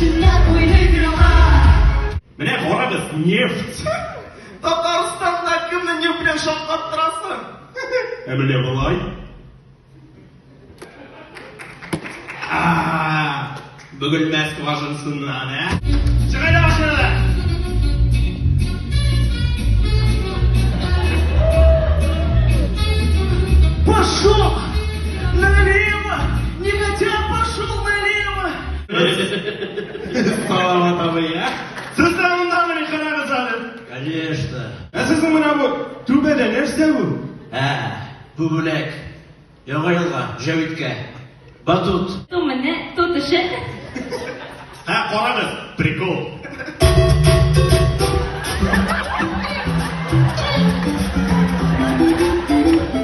Керәшеннәр уйный финалда. Менә карагыз, нефть. Татарстанда кемне нефть белән шаккаттырасың? Ә менә болай. Бөгелмә скважинасыннан, ә? Чык әйдә машинадан! Пошел налево! Негодяй пошел налево! Салават абый, ә? Сез дә мондамыни, карагыз әле. Конечно. Ә сезнең менә бу түбәдә нәрсә бу? Ә, бу бүләк. Яңа елга, Җәвиткә. Батут. Ту менә, ту төшә. Ә, карагыз, прикол.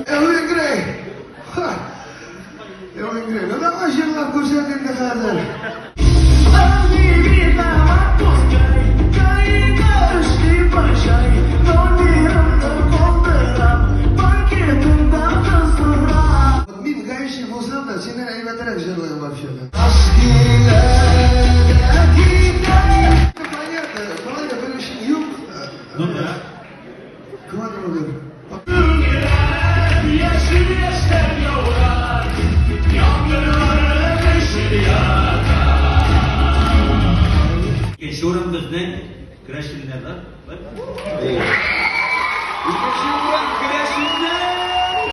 Элвин Грей! Ха! Элвин Грей, ну давай җырлап күрсәт инде хәзер. Мин гаишник булсам да, синнән әйбәтрәк җырлыйм вообще-то. Понятно, болай да белүчең юк. Ну да. Квадробер. Яшел яшьләр яуган, яңгырлары яшел Икенче урын безнең керәшеннәр, да? Икенче урын керәшеннәр!